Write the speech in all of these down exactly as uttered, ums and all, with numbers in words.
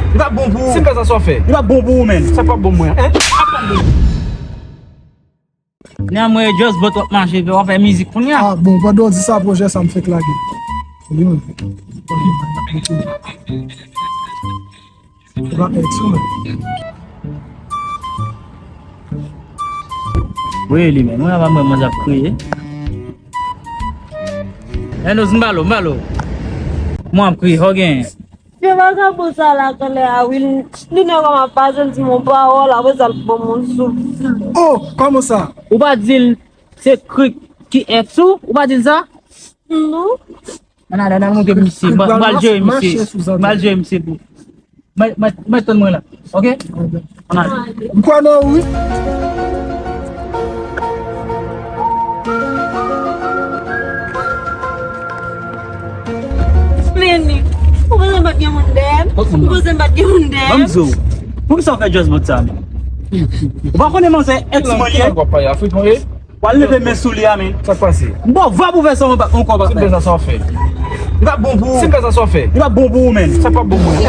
Li p ap bon pou ou. Si m fè sa, sa w fè? Li p ap bon pou ou, menn. Sa p ap bon pou mwen, en? Li p ap bon pou ou. Nan mwen, Just But w ap mache, w ap fè mizik kounye a. Ah, bon, pandan w di sa, pwojè sa m fèk lage. Li menm. Ou pa ex ou menm. Wi, li menm. Mwen, ap mwen, mwen ap kriye. Hello, Zimbalo, Mbalo. Mwen ap kriye, ho gen. Vye vagabon sa la, kanlè a, wi, li, li nèg m ap pase, l di m yon pawòl, apre sa, l ban m yon souf. Oh, kòman sa? Ou pa di l se Krik ki ex ou? Ou pa di l sa? Non. Ann ale, ann al montre misye. M pral jere misye. M pral jere misye pou. Mwen, mwen, mwen tann mwen la. Ok? Ann ale. M kwè nan ou, wi. Meni, ou panse m pa t gen moun dèyè m? Ou panse m pa t gen moun dèyè m? Ban m di w, poukisa w fè Just But sa, menn? Ou pa konnen manzè ex mwen li ye? Ou al leve men sou li a, menn. Sa k pase? M ba w va pou fè sa ankò, papa. Si m fè sa, sa w fè? Li p ap bon pou ou. Si m fè sa, sa w fè? Li p ap bon pou ou, menn. Sa p ap bon pou mwen.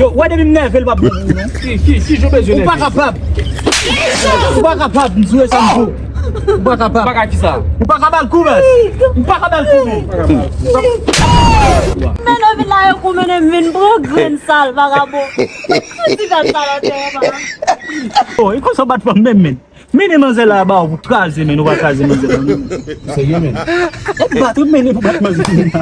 Yo, wè depi m nève, li p ap bon pou ou, non. Ki, ki, ki jan w bezwen nève? Ou pa kapab. Ou pa kapab, m di w sa m di w. Ou pa kapab. Ou pa ka ki sa? Ou pa ka ba l kou, baz. Ou pa ka ba l kou, menn. Men nou vin la, yo kou mennen m vin pran grenn sal, vagabon. Ti gad sa la tè, papa. Oh, e konsa w bat fanm menm, menn. Mennen manzè la ba w pou kraze, menn, ou pa kraze manzè la, non. Serye, menn. Ou bat, ou mennen pou bat manzè la.